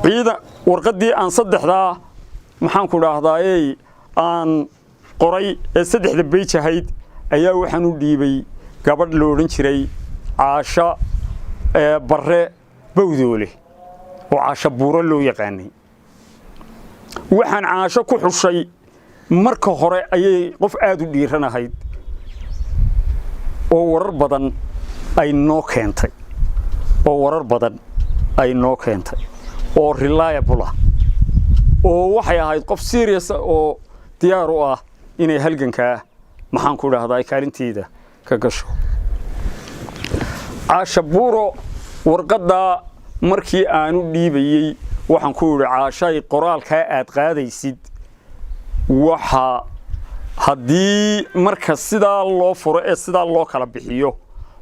Ciidan warqaddii aan saddexdaa, maxaan ku dhahdaayey, aan qoray ee saddexda page ahayd ayaa waxaan u dhiibay gabadh la odhan jiray Caasha Barre Bawdoole, oo Caasha Buuro loo yaqaanay. Waxaan Caasho ku xushay, marka hore ayay qof aada u dhiiran ahayd oo warar badan ay noo keentay, oo warar badan ay noo keentay, oo reliable ah, oo waxay ahayd qof serious oo diyaar u ah inay halgankaa, maxaan ku idhaahdaa, kaalinteeda ka gasho. Caasha Buuro warqaddaa markii aanu dhiibayey, waxaan ku idhi: "Caashay, qoraalkaa aad qaadaysid waxa haddii marka sidaa loo furo ee sidaa loo kala bixiyo,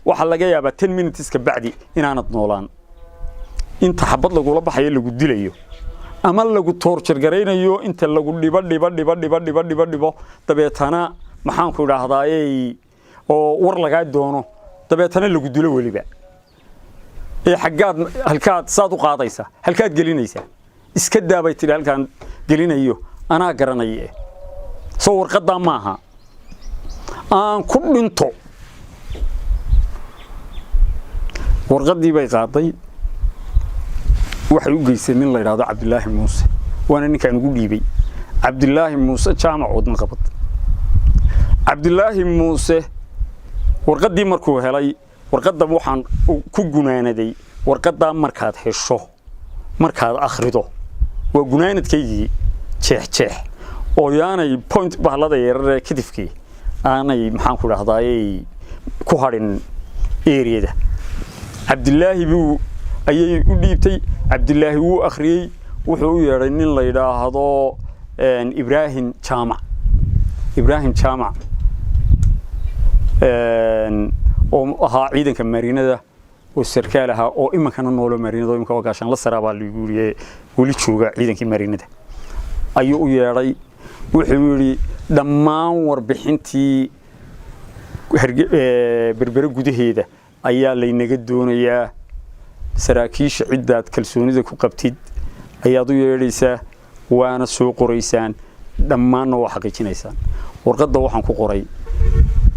waxaa laga yaabaa 10 minutes ka bacdi inaanad noolaan, inta xabad lagula baxayo, lagu dilayo ama lagu torture garaynayo, inta lagu dhibo dhibo dhibo dhibo dhibo dhibo dhibo, dabeetana, maxaan ku idhaahdaayey, oo war lagaa doono, dabeetana lagu dilo weliba. Ee xaggaad, halkaad saad u qaadaysaa, halkaad gelinaysaa?" "Iska daa," bay tidhi, "halkaan gelinayo anaa garanaya. Soo warqaddaa maaha, aan ku dhinto." Warqaddii bay qaaday, waxay u geysay nin la yidhaahdo Cabdilaahi Muuse, waana ninkaan ugu dhiibay, Cabdilaahi Muuse Jaamac Wadna Qabad. Cabdilaahi Muuse warqaddii markuu helay, warqadda waxaan ku gunaanaday: "Warqaddaa markaad hesho, markaad akhrido," waa gunaanadkaygii, "jeex jeex oo yaanay point bahlada yararee kadifkii aanay, maxaan ku dhahdaayey, ku hadhin eriyada." Cabdilaahi buu ayay u dhiibtay. Cabdilaahi wuu akhriyey. Wuxuu u yeedhay nin la yidhaahdo Ibraahim Jaamac, Ibraahim Jaamac oo ahaa ciidanka mariinada oo sarkaal ahaa, oo iminkana noolo mariinada, oo iminka waa gaashaan la saraa baa lagu yidhi, weli jooga ciidankii mariinada ayuu u yeedhay. Wuxuu yidhi: "Dhammaan warbixintii Berbere gudaheeda ayaa laynaga doonayaa. Saraakiisha ciddaad kalsoonida ku qabtid ayaad u yeedhaysaa, waana soo qoraysaan, dhammaanna waa xaqiijinaysaan." Warqadda waxaan ku qoray: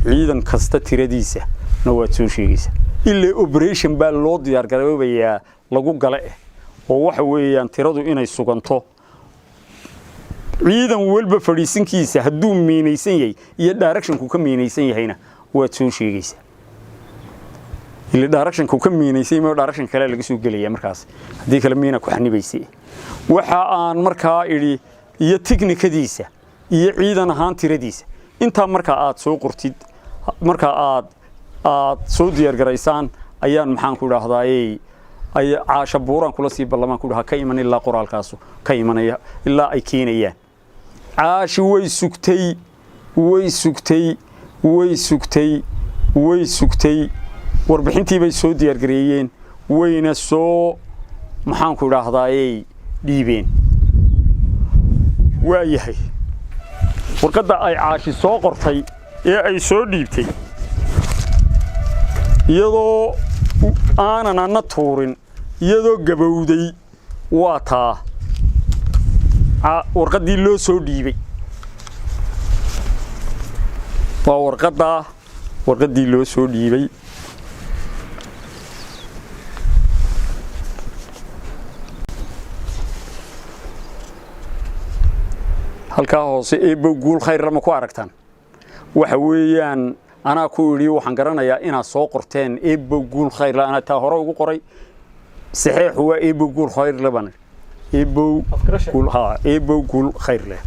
ciidan kasta tiradiisa na waad soo sheegaysaa, ilaa operation baa loo diyaar garoobayaa lagu gale oo waxa weeyaan tiradu inay suganto, ciidan walba fadhiisinkiisa hadduu miinaysan yahay iyo directionku ka miinaysan yahayna waad soo sheegaysaa, ila directionku ka miinaysan yahay direction kale laga soo gelaya markaas, haddii kale miina ku xanibaysa. Waxa aan markaa idhi iyo tiknikadiisa iyo ciidan ahaan tiradiisa, intaa markaa aad soo qortid, markaa aad soo diyaar garaysaan, ayaan, maxaan ku idhaahdaayey, ay Caasha Buuraan kula sii ballamaan ku dhaha ka iman ilaa qoraalkaasu ka imanaya, ilaa ay keenayaan. Caashi way sugtay, way sugtay, way sugtay, way sugtay. Warbixintii bay soo diyaargareeyeen, wayna soo, maxaan ku idhaahdaayey, dhiibeen. Waa yahay, warqadda ay Caashi soo qortay ee ay soo dhiibtay, iyadoo aanan anna tuurin, iyadoo gabowday, waa taa warqaddii loo soo dhiibay. Waa warqaddaa, warqaddii loo soo dhiibay. Halkaa hoose "Eebow guul khayrla" ma ku aragtaan? Waxa weeyaan anaa ku idhi: "Waxaan garanayaa inaad soo qorteen 'Eebow guul khayrla'." Anaa taa hore ugu qoray. Saxeexu waa "Eebow guul khayrle" baan, "Eebow guul", ha, "Eebow guul khayr leh".